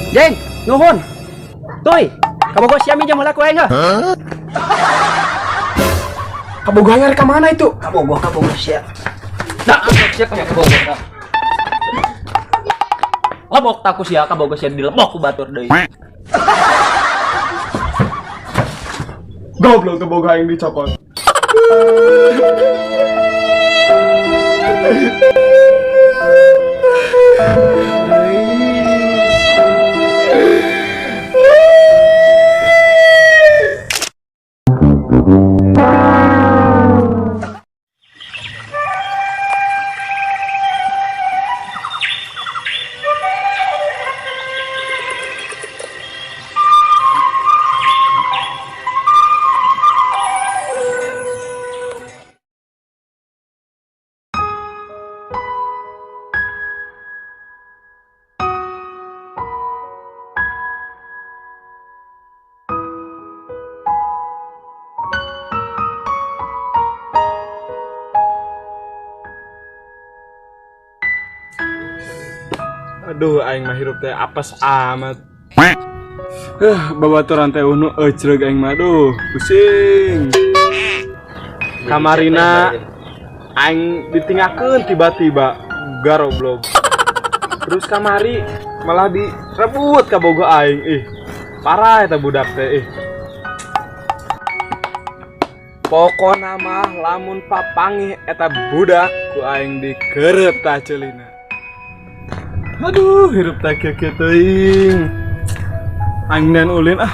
Jeng, nuhun. Tuy, kabogoh sia minjem heula ku aing heuh. Kabogohan ka mana itu? Kabogoh, kabogoh sia. Dah, sia kabogoh. Dah. Lebok taku sia kabogoh sia dilebok ku batur deui. Goblok kabogoh aing dicokot. Aduh, aing mah hirup teh apes amat. Babaturan teh unu ecreug aing mah, aduh, pusing. Kamarina aing ditinggalkeun tiba-tiba garoblog. Terus kamari malah direbut kabogoh aing. Ih, parah eta budak teh ih. Pokona mah lamun papangih eta budak ku aing dikeureup tah ceulina. Aduh, hirup teh kieu-kieu teuing. Aing dan ulin ah.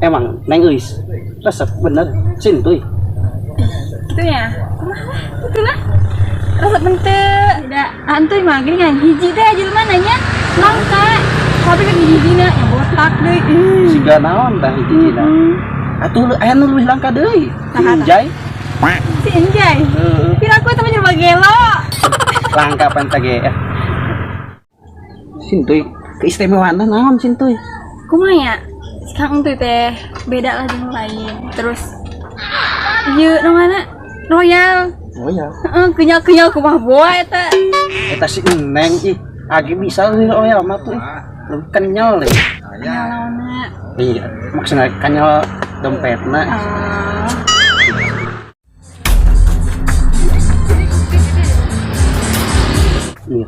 Emang Neng Euis resep bener sintuy. Gitu ya. Kumaha gitu lah. Resep henteu. Da antuy mah gini kan hiji teh jelema nanya langka. Tapi kan hijina yang botak deui. Ih. Siga naon tah hiji-hijina. Atuh aya nu leuwih langka deui. Si Enjay. Si Enjay. Heeh. Kira aku eta mah jelema gelo. Langka pan teh ge. Sintuy, keistimewaan naon sintuy? Kumaha ya? Si Kang Entuy teh beda lah jeung lain. Terus ieu nu mana? Royal. Oh ya. Heeh, kenyal-kenyal kumaha boa eta. Eta si Neng ih, agi bisa leuwih royal mah tuh ih. Lebih kenyal deh. Kenyal naonna? Iya, maksudnya kenyal dompetna. Ah. Iya.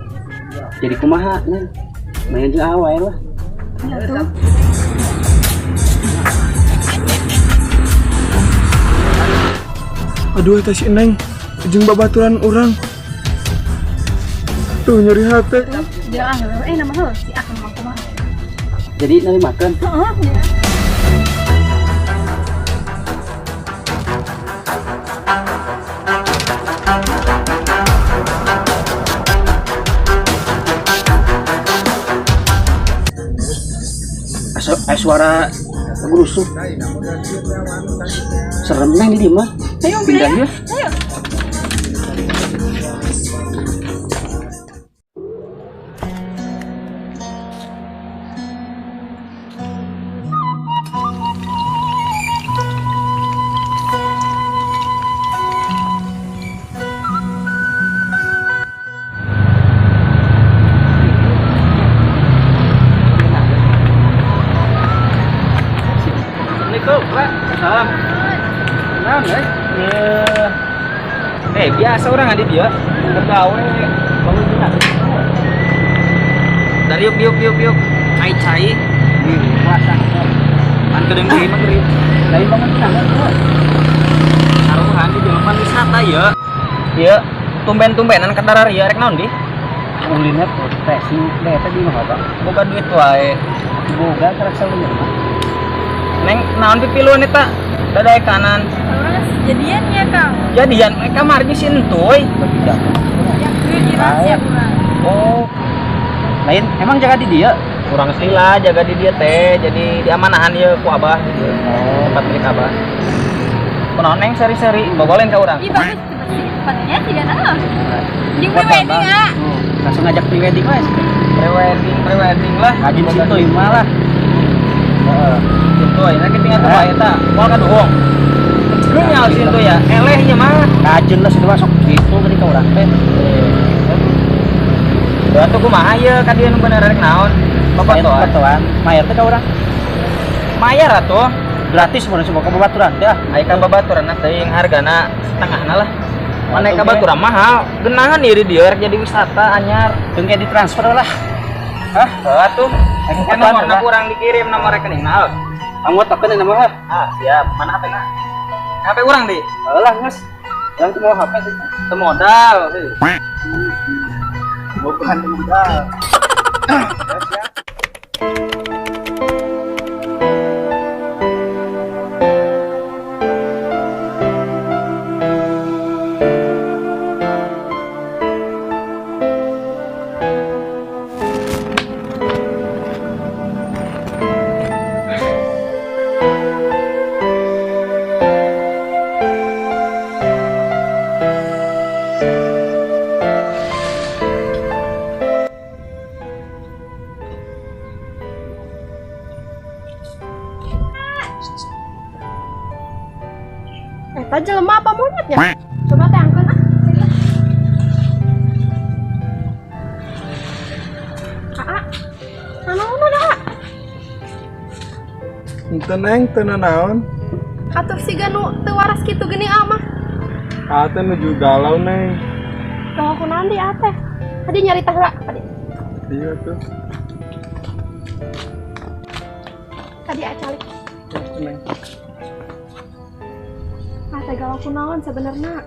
Jadi kumaha, Neng? Main jeung awae lah. Ya tuh. Aduh, eta si Neng jeung babaturan urang. Tuh nyeri hate. Jangan, nama heuh si Akang mah kumaha. Jadi narimakeun. Heeh, ya. Asa suara gerusuk. Serem Neng di dieu mah. Ayo Pindah pindah ya. ya. Ayo. Assalamualaikum, Pak. Salam. Naon, eh? Biasa orang ada dia. Gawe Bangun dina. Dari yuk yuk yuk yuk. Cai cai. Puasa. Pan kedeung deui mah geuring. Lain bangun dina. Taruhan di depan wisata ya. Ieu tumben-tumbenan ka darar ieu rek naon di? Ulinnya pressing deh tadi mah Pak. Boga duit wae. Boga kerasa bener mah. Neng naon pipiluan eta? Dadae kanan. Terus jadian ya Kang. Jadian kamari si entuy. Ya jelas ya urang. Oh, Lain emang jaga di dia? kurang sila jaga di dia teh jadi diamanahan ieu ku abah gitu. Oh. Tempat milik abah. Kunaon neng seri-seri bogolen ka urang. Ih bagus. Si panenya sih kan ah. Jeung pre-wedding ah. Langsung ngajak pre-wedding wes. Pre-wedding, pre-wedding lah. Rajin situ mah lah. Heeh. Situ ayeuna kita tinggal tuh eta. Moal kaduhung. Genyal situ ya. Elehnya mah. Kajun lah sudah masuk situ gini ka urang teh. Batu kumaha ieu ka dieu nu bener rek naon? Babatuan. Babatuan. Mayar teh ka urang. Mayar atuh. Gratis mun semua ka babaturan teh ah. Aya ka babaturan teuing hargana setengahna lah. Mana ka babaturan mahal. Genahan ieu di dieu rek jadi wisata anyar. Teu ge ditransfer lah. Hah? Heuh atuh. Kan nomorna kurang dikirim nomor rekeningna. Anggot token nama ah. Ah, siap. Mana HP-na? HP urang di. Heuh lah geus. Urang teu mau HP sih. Teu modal. Bukan modal. Eta jelema apa monyetnya? Coba tangkeun ah. Aa. Nanaon da? Henteu Neng, teu nanaon. Katuh siga nu teu waras kitu geuning aa mah. Aa teh nuju galau Neng. Galau kunaon deui aa teh? Tadi nyarita heula tadi. Iya tuh. Tadi aa calik. Neng. Aa teh galau kunaon sebenarnya?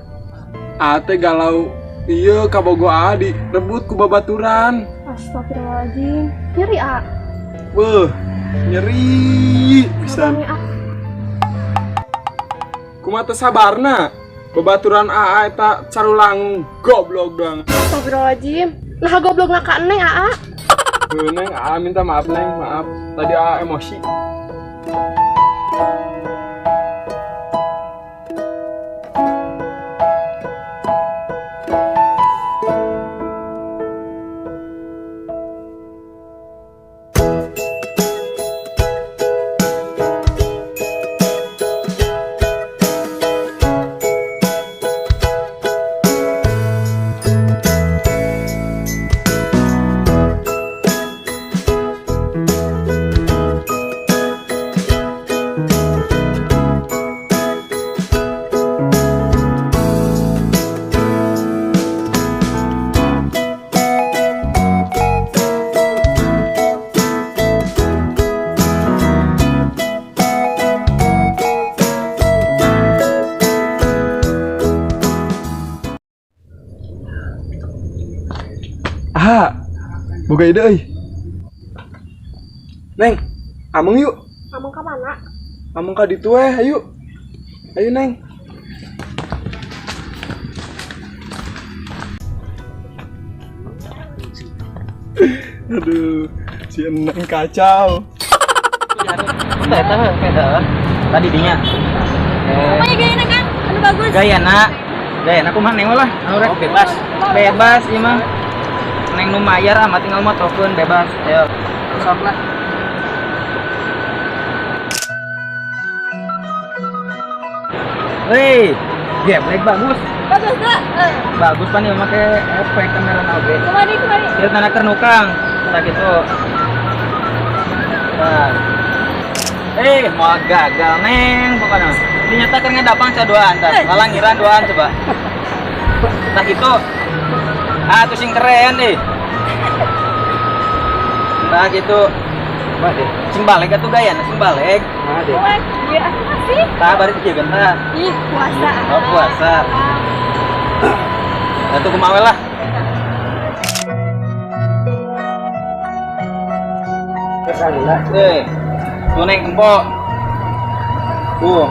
Aa teh galau ieu kabogo aa direbut ku babaturan. Astagfirullahaladzim. Nyeri aa. Beuh, nyeri pisan. Kumaha teh sabarna? Babaturan aa eta carulang goblok doang. Astagfirullahaladzim. Nah goblokna ka Neng aa. Heuh Neng, aa minta maaf Neng, maaf. Tadi aa emosi. Ah, boga ide euy. Neng, ameng yuk. Ameng ka mana? Ameng ka ditu we, ayo. Ayo Neng. Aduh, si Neng kacau. Udah eta heuh, beda. Tadi dinya. Kumaha gayana Kang? Anu bagus. Gayana. Gayana kumaha Neng lah? Anu rek bebas. Bebas ieu mah. Neng nu mayar ama tinggal motokeun bebas. Ayo, sok lah. Hei, geblek bagus. Bagus tuh. Bagus pan ieu make efek kamera na oge. Kumaha deui, kumaha deui? Ieu tanda keur nukang. Tah kitu. Tah. Mau gagal Neng pokoknya. Dinyatakan ngadapang saduaan tah. Lalangiran duaan coba. Tah kitu. Ah, tuh sing keren deh. Nah gitu. Sing balik atuh gayana sing balik. Nah, deh. Wah, ya aku masih. Tah bari kieu kan tah. Ih, puasa. Oh, puasa. Atuh kumaha we lah. Tuh Neng empok. Tuh.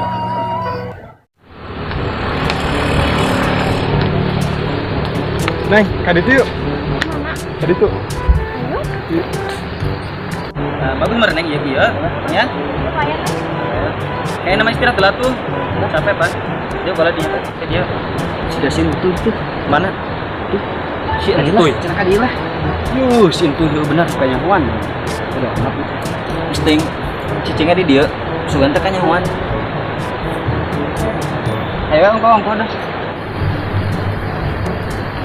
Neng, ka ditu yuk. Mana? Ka ditu. Ayo. Yuk. Nah, bagus meureun Neng ieu kieu, ya. Lumayan lah. Kayaknya nama istirahat lah tuh. Capek pas. Dia kalau dia, ke dia. Si Dasin tuh tuh. Mana? Tuh. Si Entuy. Cenah ka dieu lah. Yuh, si Entuy heuh bener. Kanyahoan. Udah, maaf. Geus teuing cicingnya di dieu. Sugan teh kanyahoan. Ayo ongko ongko dah.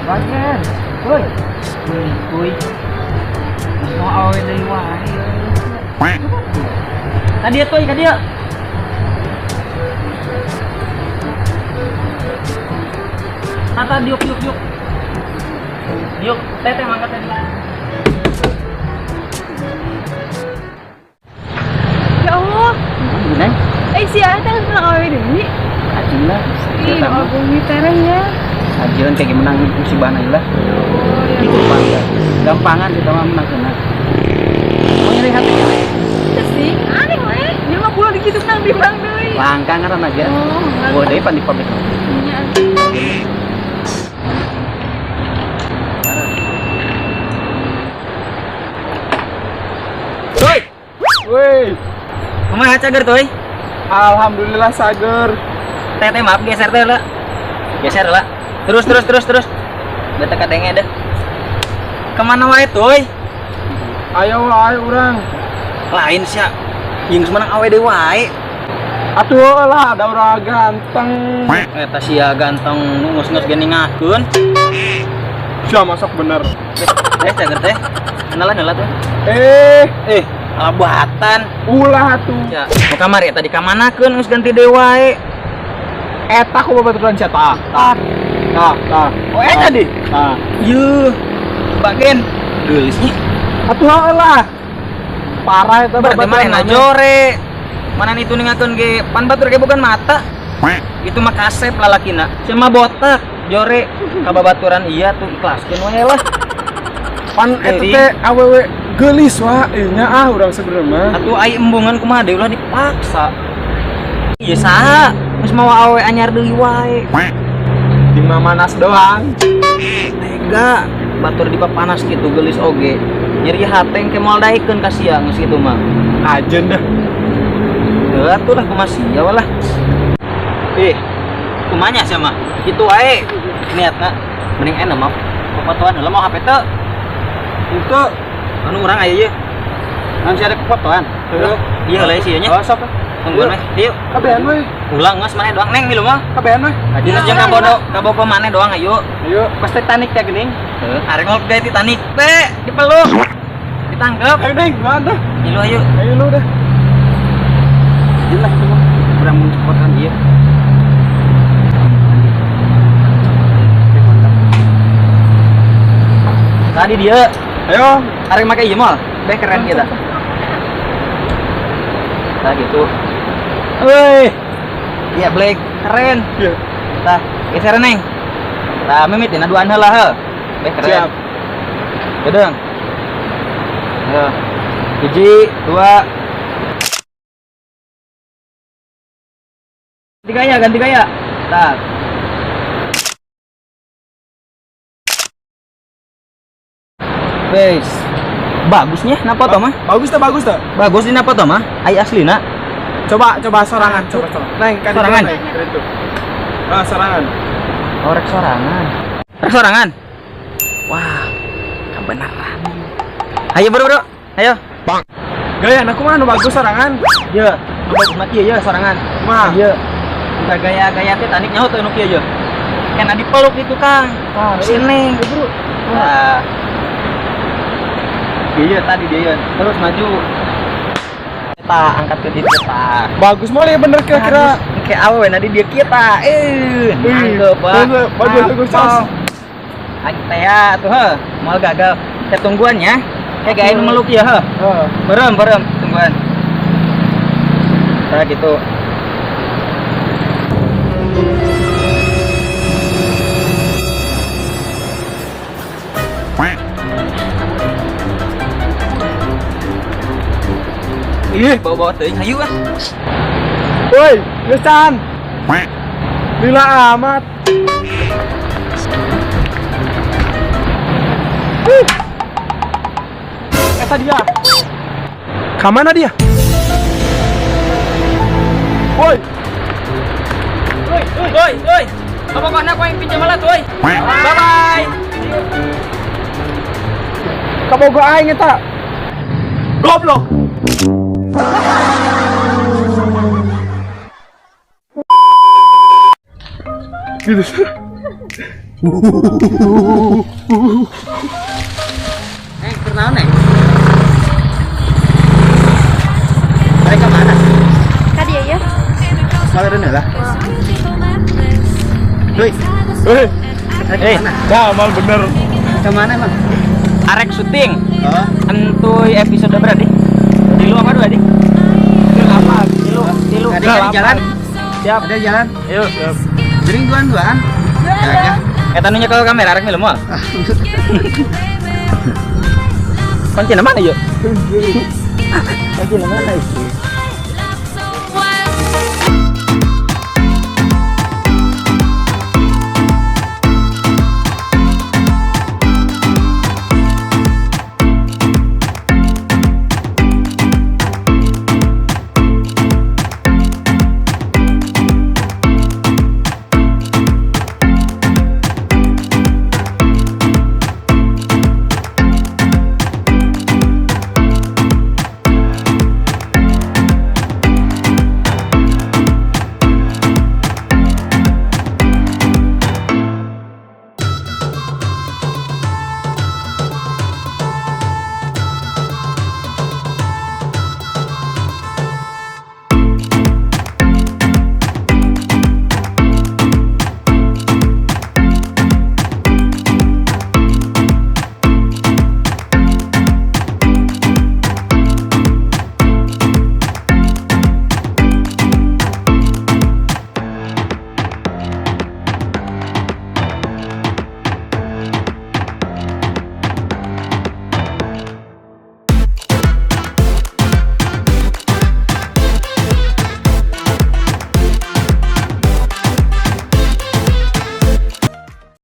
Bager. Woi. Kuy. Mau awe deui wae. Ka dieu tuh, ka dieu. Tata diuk diuk diuk. Diuk, teh teh mangga teh. Ya Allah. Neng, Eh si Aa teh geus menang awewe deui. ajin lah. Ih, agung tereng ya. Ajian kayak menang musibah lah. Gitu bangga. Gampangan kita mah menang kena. Mau nyeri hati ya? Itu sih, aneh we. Dia mah pulang gitu menang timbang deui. Langka ngaran aja. Oh, Gua deui pan di pabrik. Iya. Tuh, Woi, kumaha cager tuh? Alhamdulillah sager. Teh teh maaf geser teh lah. Geser lah. Terus terus terus terus. Beta kadenge deh. Kemana wae tuh? Ayo wae urang. Lain sia. Jeung menang awe deui wae. Atuh lah ada orang ganteng. Eta sia ganteng nu geus ge ningakeun. Sia masuk bener. Teh cager teh. Kenalan heula teh. Eh, Eh, buatan. Ulah atuh. Ya, mau kamar ya tadi kamanakeun geus ganti deui wae. Eta ku babaturan sia tah. Tah. Tah, tah. Oh, eta di. Tah. Yuh. Bagen. Geulis nya. Atuh lah. Parah eta Berarti babaturan mana jore. Mana itu ningakeun ge pan batur ge bukan mata. Itu mah kasep lalakina. Cuma botak, jore ka babaturan iya tuh ikhlaskeun wae lah. Pan eta teh awewe geulis wah nya ah urang sebenarnya. Atuh ai embungan kumaha deui ulah dipaksa. Ieu saha? Geus mawa awewe anyar deui wae. Di manas doang. Tega batur dipapanas gitu geulis oge. Nyeri hate engke moal daekeun ka sia geus kitu mah. Ajen dah. Heuh atuh lah kumaha sia lah. Ih, kumanya sia mah? Kitu wae niatna. Mending enak mah popotoan heula mau HP teu. Itu Anu urang aya ieu. Naon sih ada fotoan? Heuh. Ieu heula sih nya. Oh, sok. Tungguan we. Yuk. Kabehan we. Ulang geus maneh doang neng milu mah. Kabehan we. Dina jeung kabodo kabogo maneh doang ayo. Ayo. Pas Titanic teh geuning. Heuh, arek ngolok deui Titanic teh dipeluk. Ditangkep. Ayo neng, mana dah? Milu ayo. Ayo lu dah. Jelas lah itu mah. Urang mun fotoan ieu. Oke, mantap. Tadi dia Ayo. arek make ieu moal. Beh keren kita. Nah gitu. Woi. Iya Black, keren. Iya. Tah, geser neng. Tah mimitina duaan heula heuh. Beh keren. Siap. Gedeng. Ayo. Hiji, dua. Ganti gaya, ganti gaya. Tah. Guys, bagusnya napa toh mah? Bagus tuh, bagus tuh. Bagus di napa toh mah? Ai aslina. Coba coba sorangan, coba sorangan. Neng, kan Sorangan. Neng, keren tuh. Ah, sorangan. Oh, rek sorangan. Rek sorangan. Wah, kebenaran. Ayo bro, bro. Ayo. Bang. Gaya aku mah nu bagus sorangan. Ye, nu bagus mah kieu ye sorangan. Mah. Ye. Buka gaya-gaya Titanic nyaho teu nu kieu ye. Kena dipeluk itu, Kang. Ah, Si Neng. Bro. Nah. Iya tadi dia terus maju. Kita angkat ke ditu tah. Bagus mau ya bener kira-kira. Kayak awewe nadi dia kita. Eh, nangkep, Pak. Bagus, bagus, bagus, sos. Aing teh ya tuh heuh, moal gagal. Teh tungguan ya. Kayak gaya nu meluk ya heuh. Heeh. Berem, berem, tungguan. Nah gitu. Ih, bawa-bawa teuing hayu ah. Woi, geus. Lila amat. Huh. Eta dia. Kamana dia? Woi, Woi, woi, woi. Pokoknya aku yang pinjam lah tuh, oi. Bye bye. Kabogo aing eta. Goblok. Gitu. Eh, kunaon, Neng? Mereka mana? Ka dieu ya. Kalau lah. Woi, Eh, mereka mana? gamal bener. Ke mana emang? Arek syuting. Oh, Entuy episode berapa nih? Tilu apa dua nih? Delapan. Tilu, tilu. ada di jalan. Siap. Ada jalan. Yuk. Jering duaan-duaan. Ya, ya. Eta nu nyekel kamera arek milu moal. Kunci mana yuk? Kunci mana itu?